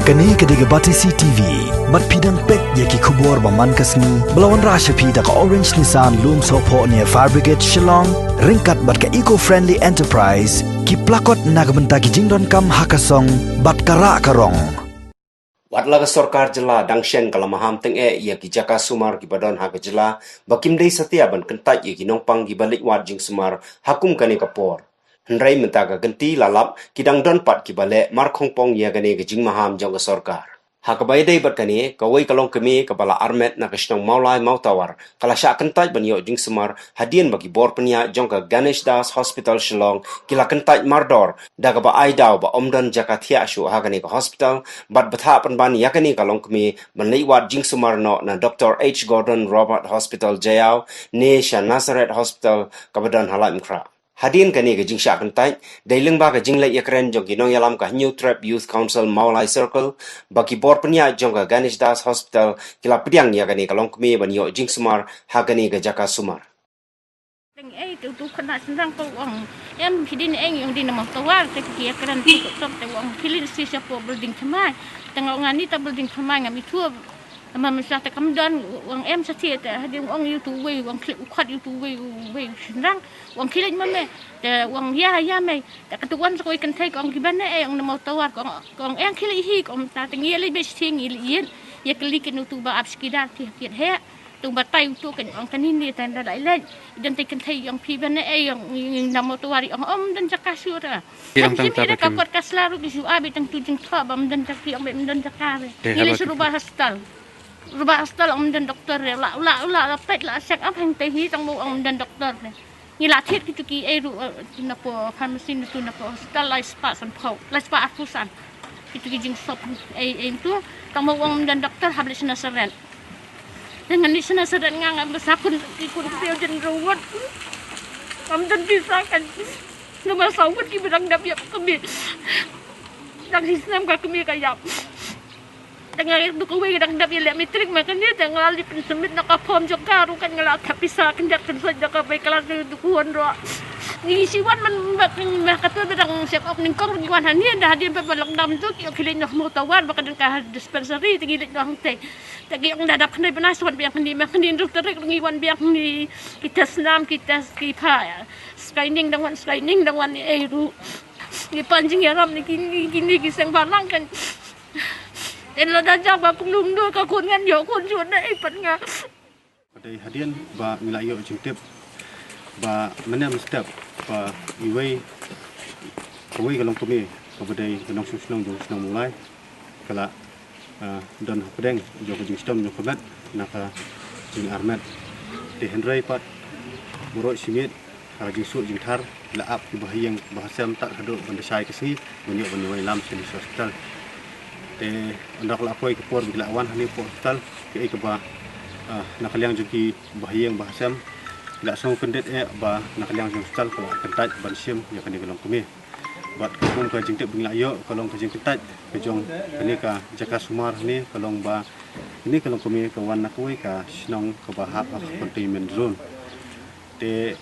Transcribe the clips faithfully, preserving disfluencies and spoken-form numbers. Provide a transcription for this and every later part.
Kane ka dei ka Batesi T V. Bad phi dang peit ïa ki khubor ba man ka sngi ba la wanrah sha phi da ka Orange Nissan Lumsohphoh near Fire Brigade Shillong, ryngkat bad ka Eco Friendly Enterprise, ki plakot na ka bynta ki jingdonkam ha ka song bad ka rah ka rong. Wat la ka sorkar jylla dang shen ka la maham tyngeh ïa ki jaka sumar kiba don ha ka jylla, ba kim dei satia ban kyntait ïa ki nongpang kiba leit wad jingsumar ha kum kane ka por. Hynrei mynta ka kynti la lap, ki dang don pat kiba leh markhongpong ïa kane ka jingmaham jong ka sorkar. Ha kaba ïadei bad kane, kawei ka longkmie kaba la armet na ka shnong Mawlai Mawtawar, ka la shah kyntait ban ïoh jingsumar hadien ba ki bor pynïaid jong ka Ganesh Das Hospital Shillong ki la kyntait mardor da kaba ai daw ba ym don jaka thiah shuh ha kane ka hospital, bad bthah pynban ïa kane ka longkmie ban leit wad jingsumar noh na Doctor H Gordon Roberts Hospital Jaïaw ne sha Nazareth Hospital kaba don ha Laitumkhrah. Hadien kane ka jingshah kyntait, dei lyngba ka jingleit ïakren jong ki nongïalam ka Hynñiewtrep Youth Council Mawlai Circle, ba ki bor pynïaid jong ka Ganesh Das Hospital ki la pdiang ïa kane ka longkmie ban ïoh jingsumar ha kane ka jaka sumar. Teng ei tu tu khana sendang ko ong em hidin eng yong din Mawtawar te ki ïakren tu tu te ong kilin si sha po building thymmai. Teng ong ani ta building thymmai ngam ithuh. Ama masa te kam don ong em sa thie te hadien ong ïa utu uwei ong khlieh u khot ïa utu uwei uwei sendang. Ong khlieh ma me te ong ïa ïa me te katu wan sa kawei kynthei kong kiban ne eh ong na Mawtawar kong ong eng khlieh hi kong ta te ngi leit be sting ngi leit ïa kylli kin utu ba ap skidar ti kiet he. Tu ba tai utu kan ong kani ni tan da lai leit. Jan te kynthei ong phi ban ne eh ong na Mawtawar ong om dan jaka sura. Kan jim ira ka kot ka sla ru ki shu abi tang tu jingthoh ba om dan jaka ong be om dan jaka be. Ngi leit suru ba hospital. Ruba hospital ong om don doktor re la la la la peit la check up hangtei hi tang mo ong om don doktor re. Ngi la thied kitu ki ei ru eh, tu na po pharmacy na tu na po hospital lai spah san phew lai spah arphew san. Kitu ki jingsop ei ei tu tang mo ong om don doktor hap leit sha Nazareth. Dengan ni sha Nazareth nga nga basa kun ki kun pio jen ruwet. Om don pisa kan. Nga basa wet ki bidang dap ïap kami. Dang hi snem ka kami ka ïap. Tang nga duk kawei dang dap ïa leh matric ma kane tang nga la leit pynsubmit na ka form jong ka ruh kan nga la thap pisa kynjat kynsoi da ka bai klas duk wan ruh. Ngi shi wan man ba kin ma ka tu ba dang check up nyngkong ngi wan hangne da hadien ba ba lockdown tu ki ong ki leit noh Mawtawar ba ka don ka dispensary te ngi leit noh hangtei. Te ki ong da dap kane ba na shu wan biang hangne ma kane ruh tarik ngi wan biang hangne ki test nam ki test ki pha scanning dang wan scanning dang wan ei ruh. Ngi pan jingïarap na kine ki seng balang kan. Te lada jaka ba kumno kumno ka khun ngan ïoh khun shuh na ei pat nga. Ka dei hadien ba ngi la ïoh jingtip ba mynne mynstep ba iwei kawei ka longkmie kaba dei ka nongshong shnong jong shnong Mawlai ka la ah, don hapdeng jong ka jingshitom jong ka met na ka jingarmet. Te hynrei pat baroh shi miet ha ka jingsuh jingthar la ap ki bahaïing bahasem tad haduh ban da shai ka sngi ban ïoh ban ïalam sha hospital. Te ynda ka la poi ka por ba ki la wan hangne hapoh hospital kaei kaba ah, na ka liang jong ki bahaïing bahasem ki la sngew kyndit eh ba na ka liang jong hospital ka la kyntait ban shim ïa kane ka longkmie. Bad ka kum ka jingtip ba ngi la ïoh ka long ka jingkyntait ka jong kane ka jaka sumar hangne ka long ba kane ka longkmie ka wan na kawei ka shnong kaba hap ha ka containment zone. Te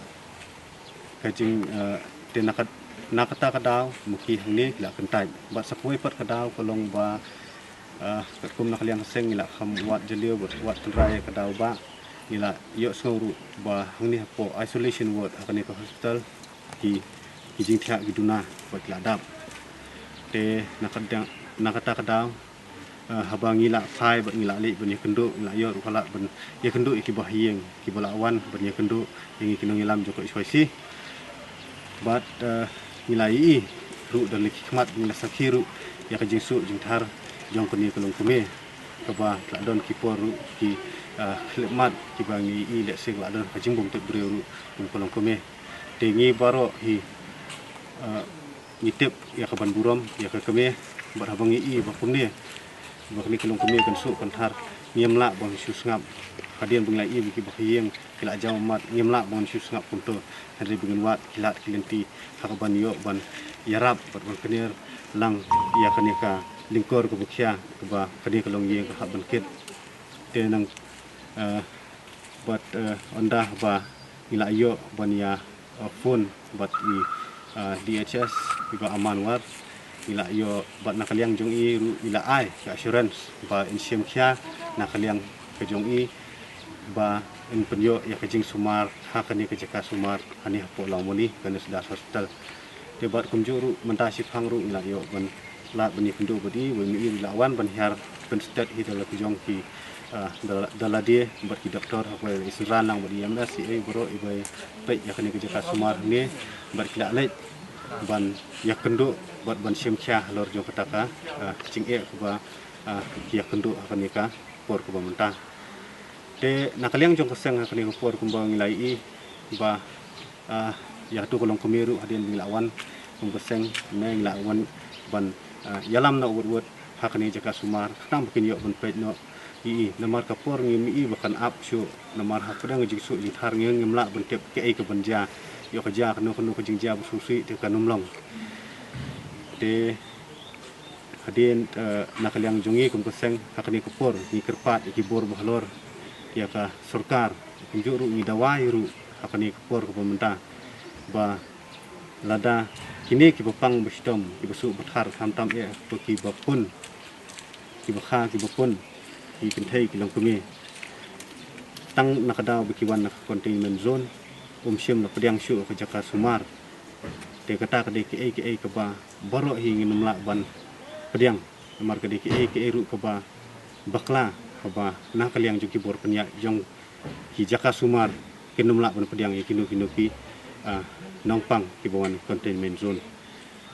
ka jing eh, te na ka na kata ka daw ma ki hangne ki la kyntait bad sa kawei pat ka daw ka long ba ah, katkum na ka liang ka seng ngi la kham wad jylliew bad wad tynrai ka daw ba ngi la ïoh sngew ruh ba hangne hapoh isolation ward ha kane ka hospital ki ki jingthiah ki duna bad ki la dap. Te na ka dang na kata ka daw ah, haba ngi la phai bad ngi la leit ban ïakynduh ngi la ïoh ruh ka la ban ïakynduh ïa ki bahaïing kiba la wan ban ïakynduh ïa ngi ki nongïalam jong ka H Y C. Bad eh, ngi la ïohi ruh da la ki khmat ngi la sakhi ruh ïa ka jingsuh jingthar jong kane ka longkmie kaba la don ki por ruh ki eh, khyllipmat kiba ngi ïohi lehse ka la don ka jingbymtip briew ruh kum ka longkmie. Te ngi baroh hi eh, ngi tip ïa ka ban burom ïa ka kmie bad haba ngi ïohi ba kumne ba kane ka longkmie kan suh kan thar ngim lah ban shu sngap. Hadien ba ngi la ïohi ba ki bahaïing ki la jaw mat ngim lah ban shu sngap kumto. Hynrei ba ngin wad ki lad ki lynti ha ka ban ïoh ban ïarap bad ban kynir lang ïa kane ka lyngkor kaba khia kaba kane ka longïing ka hap ban kit. Te nang eh, bad eh, ynda ba ngi la ïoh ban ïa eh, phone bad i eh, D H S i Bah Aman War. Ngi la ïoh bad na ka liang jong i ruh i la ai ka assurance ba in shim khia na ka liang ka jong i ba in pynïoh ïa ka jingsumar ha kane ka jaka sumar hangne hapoh Lawmali, ka Nurse Das Hospital. Te bad kumjuh ruh mynta shiphang ruh ngi la ïoh ban lad ban ïakynduh bad i, wei ma i ruh i la wan ban hiar pynstet hi da la ki jong ki, ah, da la, da lade bad ki doktor, ha kaba i synran lang bad i M S, i ei baroh i ba peit ïa kane ka jaka sumar hangne, bad ki la leit ban ïakynduh bad ban shim khia halor jong kata ka, ah, jingeh kaba, ah, ki ïakynduh ha kane ka por kaba mynta. Te na ka liang jong ka seng ha kane ka por kumba ngi la ïohi ba, ah, ïa kato ka longkmie ruh hadien ba ngi la wan kum ka seng ne ngi la wan ban, ah, ïalam noh wut wut ha kane ka jaka sumar khnang ba kin ïoh ban peit noh ïa i, namar ka por ngim ïohi ba kan ap shuh, namar ha pdeng ka jingsuk jingthar ngim lah ban tip kaei kaban jia, ïoh ka jia kano kano ka jingjia ba sngewsih te kan ym long. Te hadien, eh, na ka liang jong ngi kum ka seng ha kane ka por ngi kyrpad ïa ki bor ba halor, ïa ka sorkar, kumjuh ruh ngi dawa ruh ha kane ka por kaba mynta ba lada kine kiba pang ba shitom, kiba suk ba thar, khamtam eh ba kiba pun, kiba kha kiba pun, ki kynthei ki longkmie, tang na ka daw ba ki wan na ka containment zone, um shym la pdiang shuh ka jaka sumar. Te kata ka dei kaei kaei kaba baroh hi ngin ym lah ban pdiang. Namar ka dei kaei kaei ruh kaba bakla, kaba na ka liang jong ki bor pynïaid jong ki jaka sumar kin ym lah ban pdiang ïa kino kino ki, ah, nongpang kiba wan containment zone.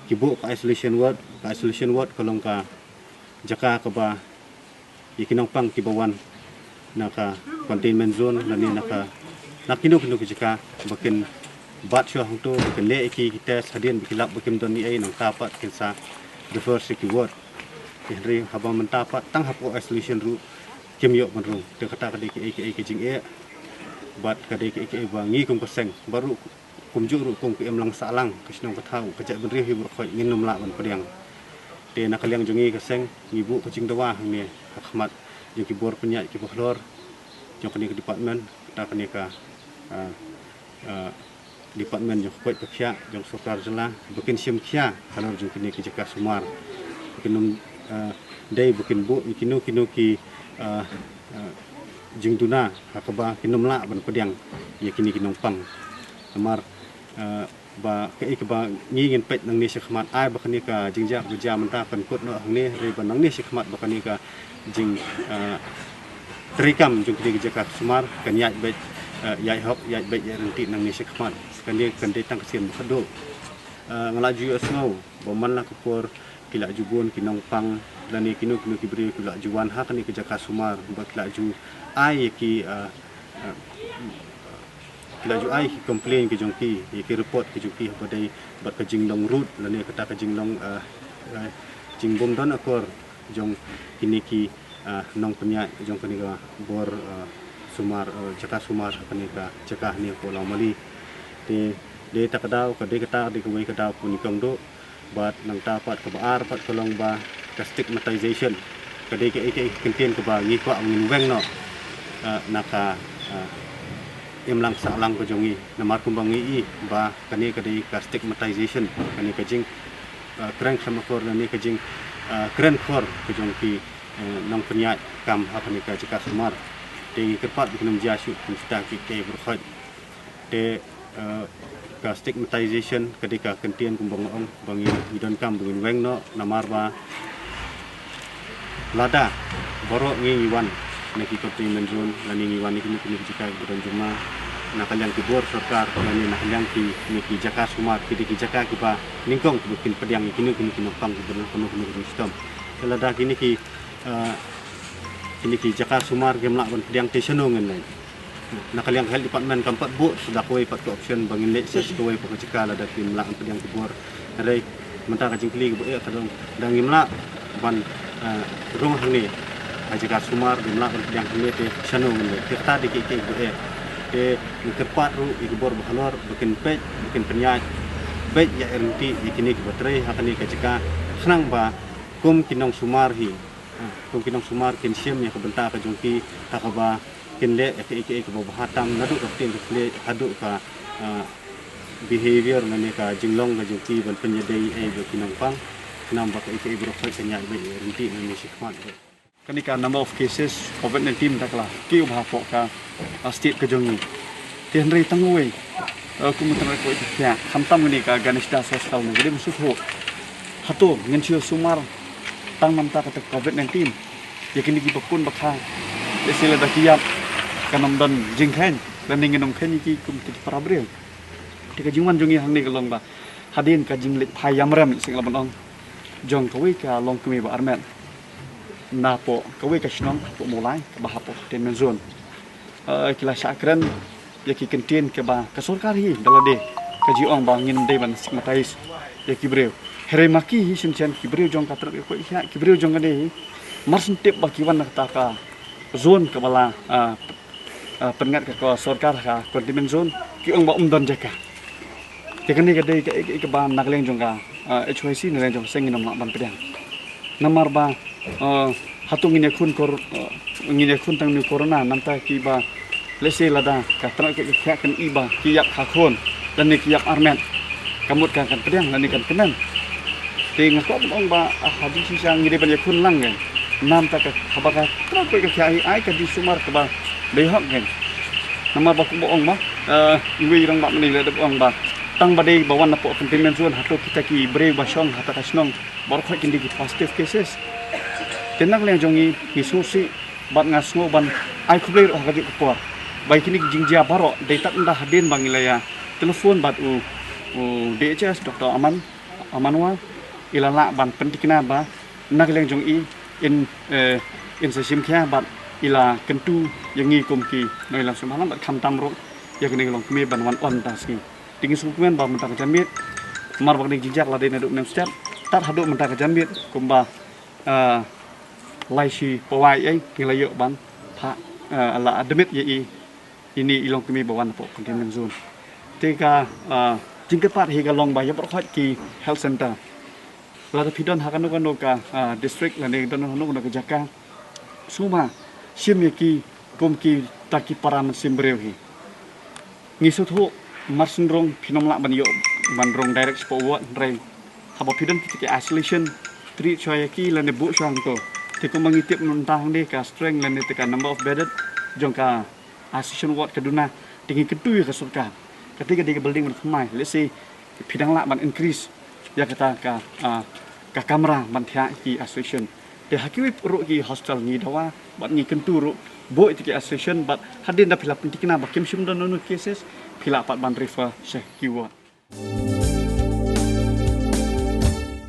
Ki buh ka isolation ward, ka isolation ward ka long ka jaka kaba ïa ki nongpang kiba wan na ka containment zone lane na ka, na kino kino ki jaka ba kin bat shuwa hangto, ba kin leh ïa ki, ki test, hadien ba ki lap ba kim don ei ei, nangta pat kin sa refer sha ki ward. Hynrei haba mynta pat tang hapoh isolation ruh kim ïoh ban rung. Te kata ka dei kaei kaei ka jingeh bad ka dei kaei kaei ba ngi kum ka seng bad ruh kumjuh ruh kum ka imlang sahlang, ka shnong ka thaw, ka jaitbynriew hi baroh khoit ngin ym lah ban pdiang. Te na ka liang jong ngi ka seng ngi buh ka jingdawa hangne ha khmat jong ki bor pynïaid kiba halor jong kane ka department, kata kane ka, ah, ah, department jong ka koit ka khiah jong sorkar jylla ba kin shim khia halor jong kine ki jaka sumar. Ba kin ym, ah, dei ba kin buh ïa kino kino ki, ah, ah, jingduna ha kaba kin ym lah ban pdiang ïa kine ki nongpang. Namar, ah, ba kaei kaba ngi ngin peit nangne shakhmat, ai ba kane ka jingjia kaba jia mynta kan kut noh hangne, hynrei ba nangne shakhmat ba kane ka jing, ah, treikam jong kine ki jaka sumar kan ïaid beit, ah, ïaid hok ïaid beit ïaid ryntih nangne shakhmat. Kane kan dei tang ka sien ba khatduh. Ah, nga la ju ïohsngew ba man la ka por ki la ju bun ki nongpang lane kino kino ki briew ki la ju wan ha kane ka jaka sumar ba ki la ju ai ïa ki, ah, ah, ki la ju ai ki complain ki jong ki, ïa ki report ki jong ki haba dei bad ka jinglong ruh lane kata ka jinglong, ah, ah, jingbym don akor jong kine ki, ah, nongpynïaid jong kane ka bor, ah, sumar, ah, jaka sumar kane ka jaka hangne hapoh Lawmali. Te dei ta ka daw, ka dei kata, dei kawei ka daw kaba nyngkong duh. Bad nangta pat kaba ar pat ka long ba ka stigmatization. Ka dei kaei kaei ka kyntien kaba ngi kwah ngin weng noh, ah, na ka, ah, imlang sahlang ka jong ngi. Namar kumba ngi i ba kane ka dei ka stigmatization, kane ka jing, ah, kren kham akor, kane ka jing, ah, kren khor ka jong ki, eh, nongpynïaid kam ha kane ka jaka sumar. Te ngi kyrpad ba kin ym jia shuh kum kita kiei kiei baroh khoit. Te, eh, ka stigmatization ka dei ka kyntien kumba nga ong ba ngi, ngi donkam ba ngin weng noh, namar ba lada baroh ngi ngi wan na ki containment zone lane ngi wan na kino kino ki jaka kiba don jingma, na ka liang ki bor sorkar lane na ka liang ki, kine ki jaka sumar ki dei ki jaka kiba nyngkong kiba kin pdiang ïa kino kino ki nongpang kiba don kano kano ka jingshitom. Te lada kine ki, eh, kine ki jaka sumar kim lah ban pdiang te shano ngin leit? Na ka liang ka health department kam pat buh sa da kawei pat ka option ba ngin leit sha kawei pat ka jaka lada kim lah ban pdiang ki bor. Hynrei mynta ka jingkylli kaba eh ka long, da ngim lah ban, eh, rung hangne ha jaka sumar, ngim lah ban pdiang hangne te shano ngin leit? Te kata dei kiei kiei kiba eh. Te ngi kyrpad ruh ïa ki bor ba halor ba kin peit, ba kin pynïaid beit ïaid ryntih ïa kine kiba trei ha kane ka jaka khnang ba kum ki nongsumar hi, ha, kum ki nongsumar kin shim ïa ka bynta ka jong ki ha kaba kin leh ïa kaei kaei kaba bha tam, naduh ka ktien ka khleh haduh ka, ah, behavior lane ka jinglong ka jong ki ban pynïadei ïa ki nongpang. Namar ba ka ïa ka i bro khoi ka ñiad ba i rynti na ni shi khmat. Kane ka number of cases covid nineteen da ka la kiew bha hapoh ka, ah, state ka jong ngi. Te hynrei tang uwei, eh, kum tang ko i ka khamtam kane ka Ganesh Das Hospital ne ka dei mynshuwa. Hato ngin shu sumar tang namar kata covid nineteen? Ïa kine ki bakun bakha, ïa sila da ki ïap, kan ym don jingkheiñ, lane ngin ym kheiñ ïa ki kum ki para briew. Te ka jingwan jong ngi hangne ka long ba hadien ka jingleit phai ïamrem, sing la ban ong, jong kawei ka longkmie ba armet napoh kawei ka shnong hapoh Mawlai kaba hapoh containment zone. Eh, ki la shah kren ïa ki kyntien kaba ka sorkar hi da lade ka jingong ba ngin dei ban stigmatize ïa ki briew. Hynrei ma ki hi shienshian ki briew jong ka tnat ka koit ka khiah, ki briew jong kane hi, mar shen tip ba ki wan na kata ka zone kaba la, ah, ah, pynngat ka, ka sorkar ha ka containment zone, ki ong ba ym don jaka. Te kane ka dei ka, ka, kaba na ka liang jong ka, ah, H Y C, na liang jong ka seng ngin ym lah ban pdiang. Namar ba, ah, hato ngin ïakhun kor-, ah, ngin ïakhun tang ïa u corona, nangta kiba, let's say, lada ka tnat ka, ka khiah kan i ba ki ïap kha khun, lane ki ïap armet, ka mut ka kan pdiang lane kan kmen. Te nga kwah ban ong ba, ah, ha jingshisha ngi dei ban ïakhun lang kan. Namar ka, haba ka tnat ka, ka khiah hi, ai ka jingsumar kaba dei hok kan. Namar ba kumba ong ba, eh, iwei i rangbah mynne i la dep ong ba, tang ba dei ba wan napoh containment zone, hato kita ki briew ba shong ha kata ka shnong baroh khoit kin dei ki positive cases. Te na ka liang jong ngi, ngi sngewsih bad nga sngew ban ai khublei ruh ha kajuh ka por ba ïa kine ki jingjia baroh dei tad ynda hadien ba ngi la ïa telephone bad u, u D H S, Doctor Aman, Amanwa, i la lah ban pynthikna ba na ka liang jong i, in, eh, in sa shim khia bad i la kyntu ïa ngi kum ki nongïalam sngewbha lang bad khamtam ruh ïa kane ka longkmie ban wan on tang sngi. Te ngi sngewkmen ba mynta ka janmiet, namar ba kane ka jingjia ka la dei naduh mynstep, tad haduh mynta ka janmiet kumba, ah, lai shi pawai ei ngi la ïoh ban phah, ah, la admit ïa i, ine i longkmie ba wan napoh containment zone. Te ka, ah, jingkyrpad hi ka long ba ïa baroh khoit ki health center, lada phi don ha kano kano ka, ah, district lane don ha kano kano ka jaka, sngewbha shim ïa ki kum kita ki para mynsiem briew hi. Ngi sngewthuh mar shen rong phin ym lah ban ïoh ban rong direct shapoh ward, hynrei haba phi don kita ki isolation, treat shuwa ïa ki lane buh shuwa hangto. Te kumba ngi tip mynta hangne ka strength lane te ka number of bedded jong ka isolation ward ka duna, te ngi kyntu ïa ka sorkar. Kata ka dei ka building ban thymmai, let's say phi dang lah ban increase ïa kata ka, ah, ka kamra ban thiah ki isolation. Te ha kiwei ruh ki hospital ngi dawa bad ngi kyntu ruh buh ïa ki isolation bad hadien da phi la pynthikna ba kim shym don nano cases, phi lah pat ban refer sha ki ward.